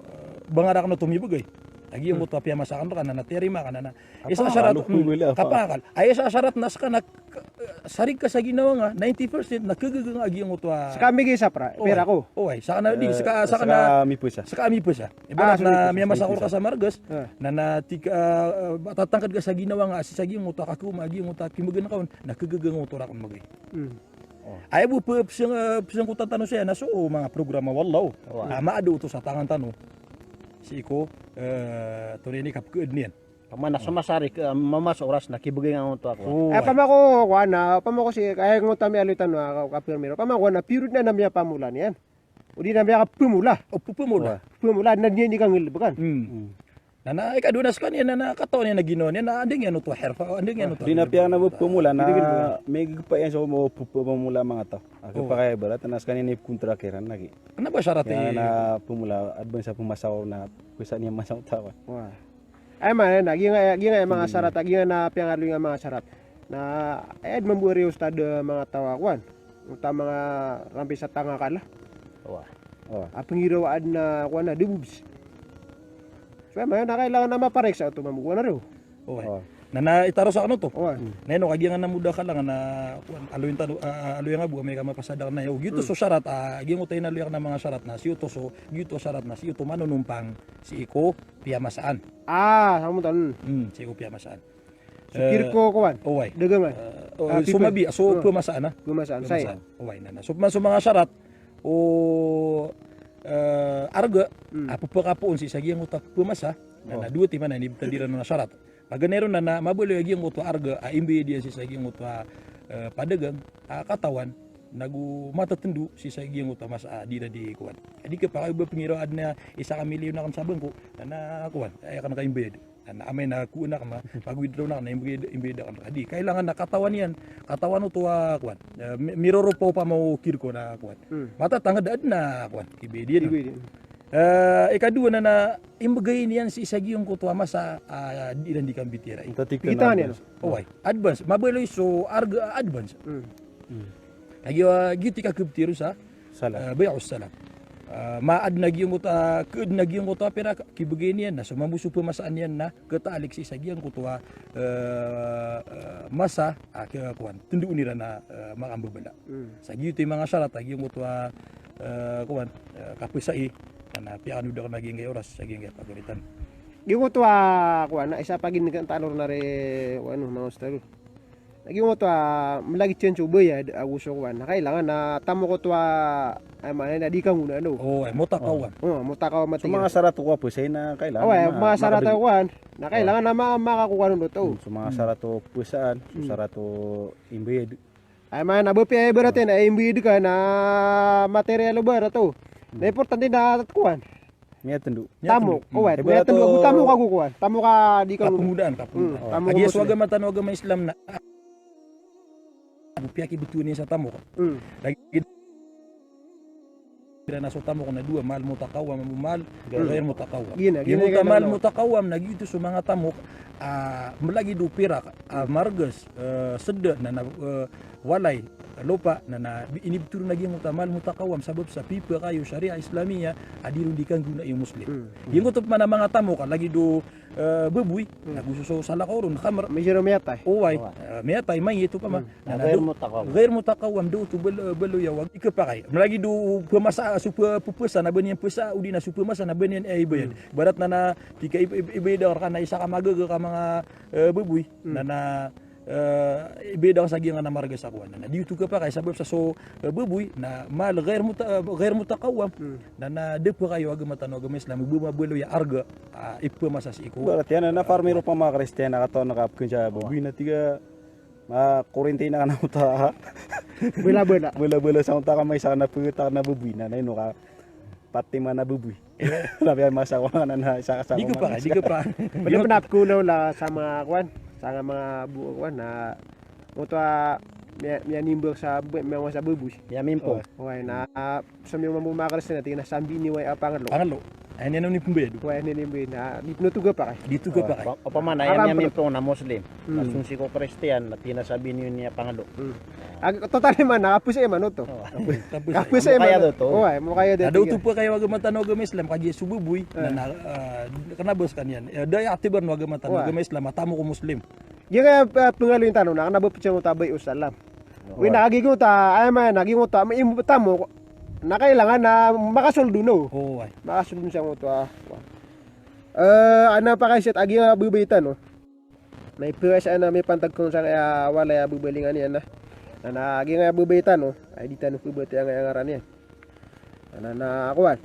eh, ba nga rakn oto mibgay. A giyangkoto a piyamasa akn rka na, na tiyarima ka na, na isa a sharat, kapakal. Ay, isa a sharat na ska na, eh, sarig ka sa ginawa nga, ninety percent na khagaga nga a giyangkoto a. Ska migay sa pra-, pera ko. Oway, ska na di, ska, ska na mipasa. Ska mipasa. Ibarat na miyamasa ko rka sa margas, na, na tig ka, eh, tatangkd ka sa ginawa nga, sii sa giyangkoto a kakhaoma a giyangkoto a kimbagan ka on, na khagaga nga oto rakn magay. Hmm. Oh. Aya bo pe-, pesang-, eh, pesangkotan tano saya na so manga programa, wallah. Oway. Ah, maado oto sa tangan tano. Sii ko, eh, tonaa ini kapkhaadn iyan. Pamana so masarik, eh, mamasa oras na kibgay nga oto ako. Oh, eh, ay. Pama ko, kuwan na, pama ko si, kaya ngoto a miyaaloy tano a, ka-, kapirmiro. Pama ko na, period na, na miyapamola niyan. O di na miyakaphamola. O, phamola. Phamola, na di niyan di kangalbkan. Hmm. Hmm. Na, na, ikadowa na skaniyan na, na katawan iyan a ginawa niyan na anda iyan oto a hirfa, anda iyan oto a. Di na piya na phamola na, migpa iyan so mo phamola manga taw. Agi, pakay ibarat na skaniyan i kontrak iran lagi. Kna ba sharat iyan na phamola, advance a phamasa o na, pisa niyan masa o taw. Oway. Ay, man, na, giyangkai, giyangkai a manga sharat, giyangkai a piyangaloy a manga sharat. Na aya dn mambo ari ustad a manga taw a kowan, oto a manga rampis a tanga kala. Oway. O, a pnggiraw a adn a kowan a debobs. So aya maana na kailangan a mapareksa oto mambo kowan a riyo. Oway. O. Na, na itaros akn oto. Oway. Na ino kagiya nga na moda kalangan a kowan, aloyin tano, a, a, aloyin nga bo amay ka mapasadak na iyo. Giyoto so sarat a, giyangkoto a inaloy akn a manga sarat na sii oto so, giyoto a sarat na sii oto manonompang sii ko piyamasaan. A, sangkoto. Hmm, sii ko piyamasaan. So kirko kowan. Oway. Dagangan. Eh, o, so mabi, so phamasaan, a? Phamasaan. Phamasaan. Oway, na, na. So, ma-, so manga sarat o, eh, arga a pphakapoon sii sa giyangkoto a phamasa. Na, na dowa timan a inibtad iran on a sarat. Paganay ron na, na mabaloy a giyangkoto a arga a imbayad iyan sii sa giyangkoto a, eh, padagang a katawan nago matatndo sii sa giyangkoto a masa a di iran di kowan. A di kapakay o ba pnggiraw a adn a isa ka milyon akn sa bangko, na, na kowan, aya akn ka imbayad. Na, na amay na kowan akn, ma-, mag-withdraw akn, na imbayad, imbayad akn rka. Di, kailangan na katawan iyan, katawan oto a kowan. Eh, mi-, miroropa opama o kirko na kowan. Hmm. Matatangd a adn a kowan, kibayad iyan. Kibayad iyan. Eh, ikadowa na, na imbgay niyan sii sa giyangkoto a masa a di iran di kambitiyarai. Pkitaan iyan. Oway, advance. Mabaloy so arga a advance. Hmm. Hmm. Kagiya, ah, giyoto i kakbtiyaro sa, eh, bay'us salam. Ah, ma adn a giyangkoto, ah, khaadn a giyangkoto a pirak, kibgay niyan na so mambo so phamasaan iyan na khataalik sii sa giyangkoto a, eh, eh, masa a, ah, kowan, tndoon iran a, eh, makambabala. Hmm. Sa giyoto i manga sarat a giyangkoto a, eh, kowan, eh, kaphasai, na piyakanoda akn a giyangkai a oras sa giyangkai a pagaritan. Giyangkoto a, kowan, na isa pagin'g tano ron a ri, kowan, manga ustad. Na giyangkoto a mlagid iyan so bayad ago so kowan, na kailangan na tamok oto a, aya maana niyan na di kanggonaan, no? O, aya, mutaqawwam. O, mutaqawwam. So manga sarat o kowan, phasai na kailangan. O, aya, manga sarat o kowan, na kailangan na ma-, makakowan oto. Hmm, so manga sarat o phasaan, so sarat o imbayad. Aya maana na ba piya ibarat iyan a imbayad ka na material o barat o. Na importante na kowan. Miyatndo. Tamok. Oway, miyatndo ago tamok ago kowan. Tamok a di ka kapngodaan, kapngodaan. Hmm, tamok. Kagiya so agama tano a agama Islam na, ago piyakibtowan iyan sa tamok. Hmm. Lagid iran a so tamok na dowa, mal mutaqawwam, mal ghair mutaqawwam. Giyangkoto a mal mutaqawwam na giyoto so manga tamok a mlagid o pirak a margas, eh, sda na, na, eh, walay, lopa, na, na, bi-, inibtho ron a giyangkoto a mal mutaqawwam sabap sa pipakaay o Sharia Islamiyah a di ron di kanggonai o Muslim. Hmm. Giyangkoto pman a manga tamok a lagid o, eh, baboy, na go so, so salakaw ron, khamr. Miyatay. Oway. Eh, miyatay, mayyit opama. Na, na ghair mutaqawwam. Ghair mutaqawwam, da oto bal-, baloy a wag i khapakay. Mlagid o phamasa, so pha-, phamasa na ba niyan phasa, odi na so phamasa na ba niyan, eh, ibayad. Hmm. Ibarat na, na, tig ka ib-, ib-, ibayad ka rka na isa ka magaga ka manga, eh, baboy. Hmm. Na, na, eh, ibayad ka sa giyangkanan a margas a kowan. Na, na di oto khapakay sabap sa so, eh, baboy na mal ghair muta-, eh, ghair mutaqawwam. Hmm. Na, na da phakaay o agama tano a agama Islam, ba mabaloy a arga, ah, iphamasa sii ko. Ibarat iyan na, na farmer opama a Kristiyan a katawan ka pkn sa baboy na tig ka, ma-quarantine ka na oto a. Bala-bala. Bala-bala sa oto ka, maisa ka na pkn a baboy na, na ino ka pati man a baboy. Labi a masa ko na, na isa ka sa. Di ko pa, di ko pa. Pwede pa na pkn a ola sa manga kowan, sa manga bo-, kowan na oto a miya-, miyanimbang sa bo-, miyamasa baboy. Miyamimpong. Oway, na, ah, sa miyaw mambo manga Kristiyan na tig iran a sambi niyo aya pangalo. Pangalo. Aya niyan on i pmbayad. Oway, aya niyan i pmbayad na di pn oto khapakay. Di oto khapakay. Opama na aya miyamimpong na Muslim. Hmm. Na so sii ko Kristiyan na tig iran a sambi niyo niyan pangalo. Hmm. Ag-, totally man na kaphasai man oto. O. Kaphasai. Kaphasai man oto. Oway, muqayyad. Ada oto phakaay o agama tano a agama Islam, kagiya so baboy na, na, ah, kna ba skaniyan. Eh, da aya itibar o agama tano a agama Islam a tamok o Muslim. Giyangkaya, ah, pngaloyin tano na kna ba pd sangkoto a bay'us salam. Oway, na giyangkoto a, aya maana na giyangkoto a, im-, tamok na kailangan na makasold on, no? Oway. Makasold on sangkoto a. Eh, adn a pakaiza a giyangkaya babay tano. Na ipakaiza na mipantag kon sangkaya walay a babalingan iyan na. Na, na giyangkaya babay tano, ay di tano pbatiya angkaya ngaran iyan. Na, na, kowan.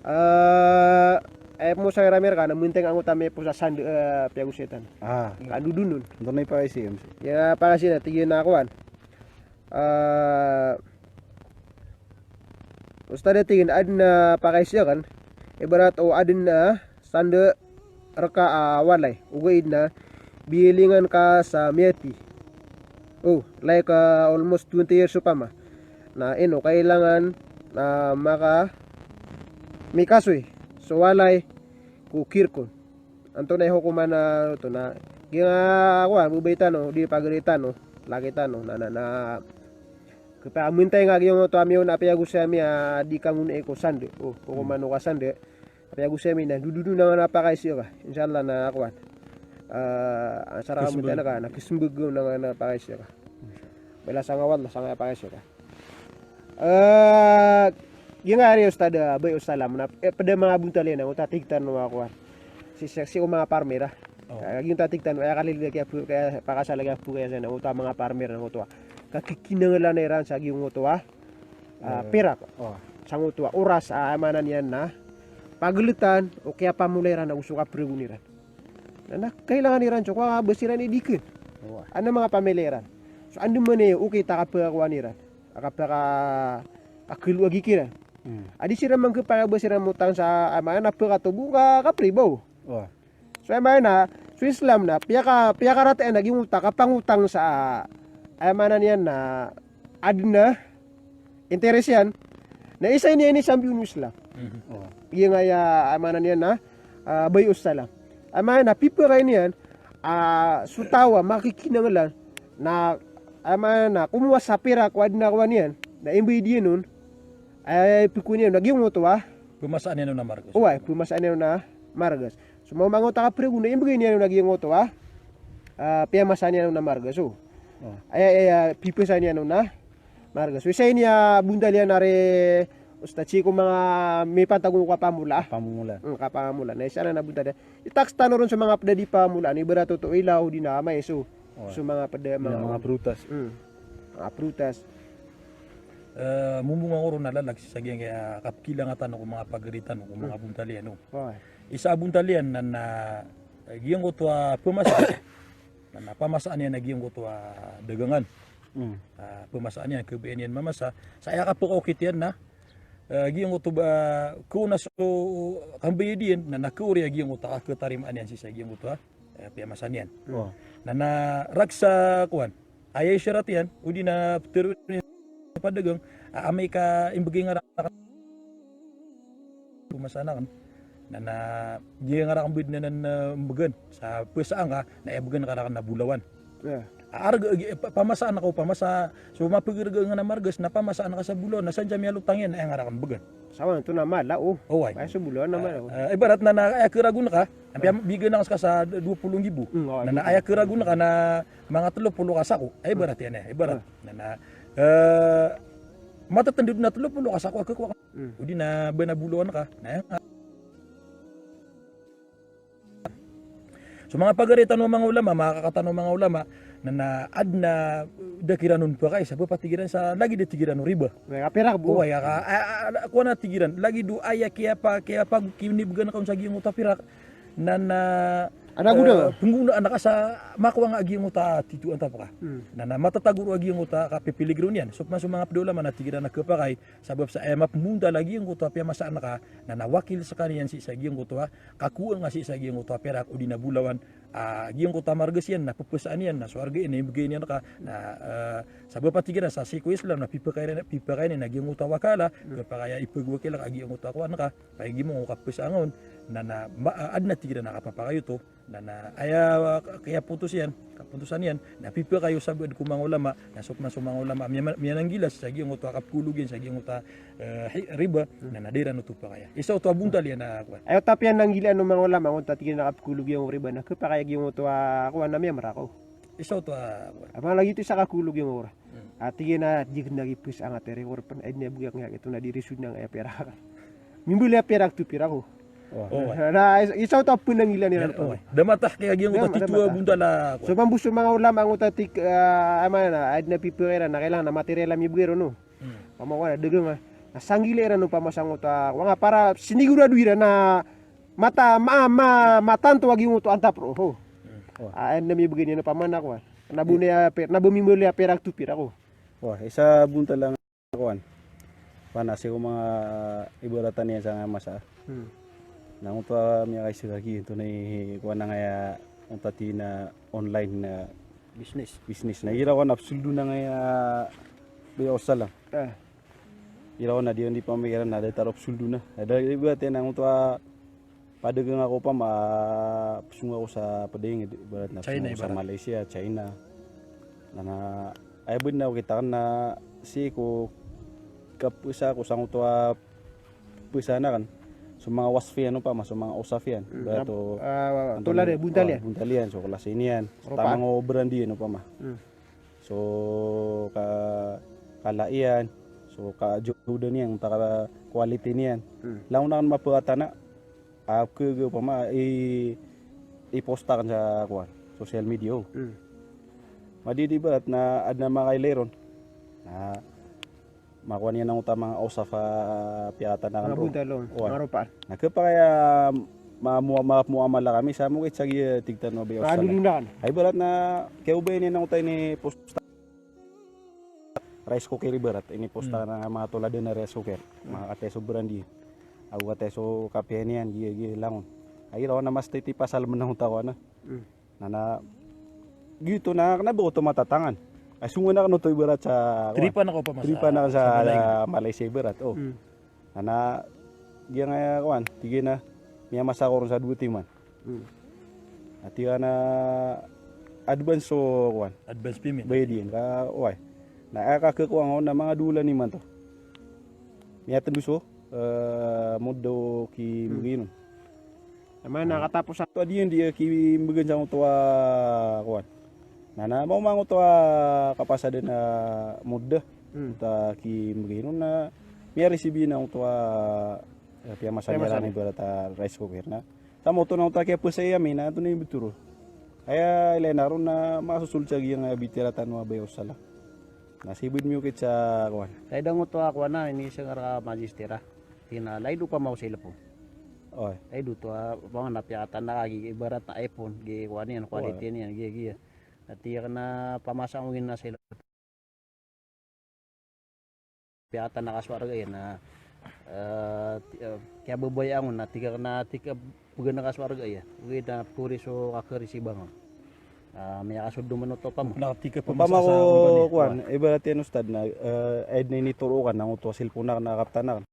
Eh, aya pmosa iran a Amerika na minteng angkoto a miyaposa sa sanda, eh, piyagosay tano. Ah. Kandodonon. Antonaa i pakaiza iyan? Aya pakaiza na tig iyan a kowan. Eh, ustad, tig iyan a adn a pakaiza akn, ibarat o adn a sanda rka a walay, ogaid na biyalingan ka sa miyati. O, like, ah, almost twenty years opama. Na ino kailangan na maka-, mikasoy so walay ko kirk on. Antonaa i hokoman a oto na, giyangkaya, kowan, babay tano, di pagari tano. laki tano na, na, na, kepamintay nga giyangkoto a miyaona a piyagosay ami a di kangonai ko sanda. O, ko komano ka sanda. A piyagosay ami na dododo na ngana pakaisa ka. Insha Allah na kowan. Ah, asar a kamintay na ka, na kesembag na ngana pakaisa ka. Bala sangkaw Allah, sangkaya pakaisa ka. Eh, giyangkaya ari Ustadh, eh, Bay Ussalam, na, eh, ped a manga bontal iyan, eh, oto a tig tano a kowan. Si, si, si o manga parmer a. Oh. Eh, giyangkoto a tig tano, eh, kalilid a kiyapo, kaya pakasal a kiyapo, kaya sana, oto a manga parmer a, oto a. Kakikinanglan iran sa giyangkoto a, ah, eh, pirak. Oh. Sangkoto a oras, ah, aya maana niyan na, pageletan, o kiyapamolay iran, ago so kapregon iran. Na, na, kailangan iran, so, kowa bes iran i diken. Oh. Ana manga pamilya iran. So, andamanaya, okay, ta kapekowan iran. Aka paka, kakelo a gikiran. Hmm. A di siran mangkepakay ba siran motang sa, aya maana na pekatobo ka, kapribaw. Wa. So, aya maana, so Islam na, piyaka, piyakaratiyaya na giyangkoto a kapangotang sa, aya maana niyan na, aden a interes iyan. Na isa ini, ini sambi o Islam. Mhm. Wa. Giyangkaya, aya maana niyan na, ah, Bay Ussalam. Aya maana, pipekay niyan, ah, so taw a makikinanglan, na, aya maana, komowa sa pirak ko aden a kowan iyan, na imbegay iyan on, aya, aya, pikowa niyan on a giyangkoto a. Pemasaan iyan on a margas. Oway, pemasaan iyan on a margas. So, manga, manga oto a kapregon na imbegay niyan on a giyangkoto a, ah, pemasaan iyan on a margas. So, oh, aya, aya, pipasaan iyan on a margas. So, isa ini a bontal iyan ari Ustadh, sii ko manga mipantag ko kapamola. Kapamola. Hmm, kapamola. Na isa anan a bontal iyan. Itax tano ron so manga ped a di pamola, na ibarat oto o ilaw, odi na amay, so. Oh. So manga ped a, manga, manga prutas. Hmm. Manga prutas. Eh, mombonga ko ron a lalag sii sa giyangkaya kapekilangatan ko manga pagari tano ko manga bontal iyan, no? Oh. Isa a bontal iyan na, na, eh, giyangkoto a pemasa. Na, na pamasaan iyan a giyangkoto a dagangan. Hmm. Ah, pemasaan iyan, kebayaan iyan mamasa. Sa aya kapekaokit iyan na, eh, giyangkoto ba, kona so kambayad iyan, na, na kaori a giyangkoto a kaketarimaan iyan sii sa giyangkoto a, eh, piyamasa niyan. Oh. Na, na rakes a kowan. Aya isyarat iyan, odi na petero iyan padagang, a, amay ka imbegay nga raken. Pemasaan aken. Na, na, di nga raken bed na, na, na, mbegan. Sa pesa angka, na aya began ka raken na bolawan. Yeah. A, arga, agi, pa, pamasaan ka o pamasa, so mapegerga nga na margas, na pamasaan ka sa bolawan, na san sa miyalotang iyan, na aya nga raken began. Sawan to na mala, o. Oway. Aya so bolawan na mala, o. A, a, ibarat na, na, aya keragon ka, ampiya, ah, bigan aken seka sa d-, dowa polo nggibo. Hmm, oway. Na, na, aya keragon ka na manga telo polo ka sako. Ay, ibarat iyan, eh, ibarat. Ah. Na, na, eh, matetended na telo polo ka sako a kekowa ka. Hmm. Odi na ba na bolawan ka. Na, aya nga. So manga pagari tano a manga ulama, manga kaka tano a manga ulama, na, na aden a da kiran on pakay, sabap a tig iran sa lagid a tig iran o riba. Oway, a pirak bo. Oway, a, a, a, a, kowan a tig iran, lagid o aya kiyapa, kiyapa, kinibegan ka on sa giyangkoto a pirak. Na, na, eh, penggonaan ka sa makowa nga a giyangkoto a tito antap ka. Hmm. Na, na matatago ron a giyangkoto a kapipiligro niyan. So, so manga ped a ulama na tig iran a kepakay, sabap sa aya mapembontal a giyangkoto a piyamasaan ka, na, na wakil sekaniyan sii sa giyangkoto a kakowaan ka sii sa giyangkoto a pirak odi na bolawan, a, giyangkoto a margas iyan na pepesaan iyan na so arga iyan na imbegay niyan ka na, eh, sabap a tig iran sa sii ko Islam na pipakay, pipakay niyan a giyangkoto a wakala, hmm, kepakay a ipegwakil ka a giyangkoto a kowan ka, pay giyoto a kapesaan on, na, na, ma, a, aden a tig iran a kapapakay oto. Na, na, aya, ah, kiyapotos iyan, kapotosan iyan, na pipakayo sa bed ko manga ulama, na so, na so manga ulama, miya, miyananggila sa giyangkoto a kapkolog iyan, sa giyangkoto a, eh, hi-, riba, hmm, na, na di iran oto pakaya. Isa oto a bontal iyan a kowan. Aya oto a piyananggilaan o manga ulama, oto a tig iran a kapkolog iyan o riba, na kepakay a giyangkoto a kowan na miyamera ko. Isa oto a kowan. Apa lagi oto isa kakolog iyan o ra. Hmm. A tig iyan a di ken lagi pes angat ere ko repen, ay, di na bugak nga ito na di riso na nga aya pirak. Mimbeli a pirak to pirak o. Oh. Oh, na, na, is-, isa oto a penanggilaan iran. Da, oh. Da matahqiq a giyangkoto a tito a bontal a. So mambo so manga ulama angkoto a tig, ah, aya maana, ay, di na pipirak iran, na kailangan a material a mibegay ron, no? Hmm. Pama kowan a dagang a. Na sanggila iran o pama sangkoto a, kowan nga para sinigurado iran na mata, ma, ma, matanto a giyangkoto a antap roo. Hmm. Oh. Ah, ay, di na mibegay niyan o pama na kowan. Na bo niyan a pir-, na bo mimbeli a pirak to pirak o. Wa, isa bontal a kowan. Panas ko manga ibaratan iyan sa masa. Hmm. Na angkoto a miyakaisa ka giyoto na i kowan na ngaya, angkoto a tig iyan a online na business. Business. Na igira kowan a psoldo na ngaya, Bay Ussalam. Ah. Igira kowan a di, di pamikiran na datar o psoldo na. Ada ibarat iyan a angkoto a padagang ako pama, pesong ako sa padagang, ibarat na China, pesong ako sa ibarat. Malaysia, China. Na, na, aya bnar o kita akn na sii ko kapesa ko sangkoto a pesa akn. So manga wasf iyan opama, so manga osaf iyan. Hmm, Barato, ah, ah, ah, antonaa tolad iyan, bontal iyan. Bontal iyan, so klasi niyan. So taman o brand iyan opama. Hmm. So ka, kala iyan, so kajawda niyan, antaa ka quality niyan. Hmm. Langon akn mapakatana, a, ke, ke, opama, i, i-post akn sa kowan, social media. Hmm. Madi di barat na adn a makailay ron. Na makowa niyan angkoto a manga osaf a piyakatana akn ron. Manga bontal on, oway, manga ropaan. Na khapakay a ma, ma, ma, muamala kami sa mokit sa giya tig tano a baya o sala. Ay barat na kiyaobay niyan angkoto a ini-post rice cooker i barat, ini-post akn a manga tolad a rice cooker. Manga kataya so brand iyan. Ago kataya so kapiya niyan, giya, giya langon. Ay raw na mas titi pasal mn angkoto a kowan a. Hmm. Na, na, giyoto na kna ba oto matatangan. Ay, songowan akn oto ibarat sa, kowan. Tripan ako pa masa, tripan akn sa, sa Malaysia. Sa Malaysia ibarat, o. Hmm. Na, na, giyangkaya, kowan, tig iyan a miyamasa ako ron sa dowa timan. Hmm. Na tig iyan a advance so, kowan. Advance payment. Bayad iyan, ka, oway. Na, aya kakhakowa ngka on na manga dowa olan imanto. Miyatndo so, eh, mudda o ki, hmm, mbgay on. Aya maana na katapos a, oto a di iyan di, eh, ki mbgan sangkoto a, kowan. Na, na, maoma angkoto a kapasadan a mudda. Hmm. Oto a ki mbgay on na, miya-receive iyan angkoto a, eh, piyamasa, piyamasa niyan ibarat a rice cooker na. Sa moto na oto a kiyapasaya ami na, antonaa i btoro. Aya ilay na ron na masosold sa giyangkaya bitiyara tano a baya o sala. Na sii bo di miyokit sa kowan. Sa aya dn oto a kowan a, inisngar ka magister a. Tig iyan a, laid opama o cellphone. Oy. Laid oto a, opama na piyakatana ka gi, ibarat na iPhone, gi kowan iyan, quality niyan, giya, giya. Na tig iyan a kna pamasa ngka on a cellphone. Piyakatana ka so arga iyan na, eh, ti-, eh, kiyababaya ngka on na tig iyan a kna tig iyan a pgana ka so arga iyan. Ogaid na pori so kakharisiba ngka on. Ah, miyakasold man oto opama. Na tig iyan a pamasa sa company. Opama ko kowan, ibarat iyan ustad na, eh, aya dn a initoro ka na angkoto a cellphone akn na kaptan akn.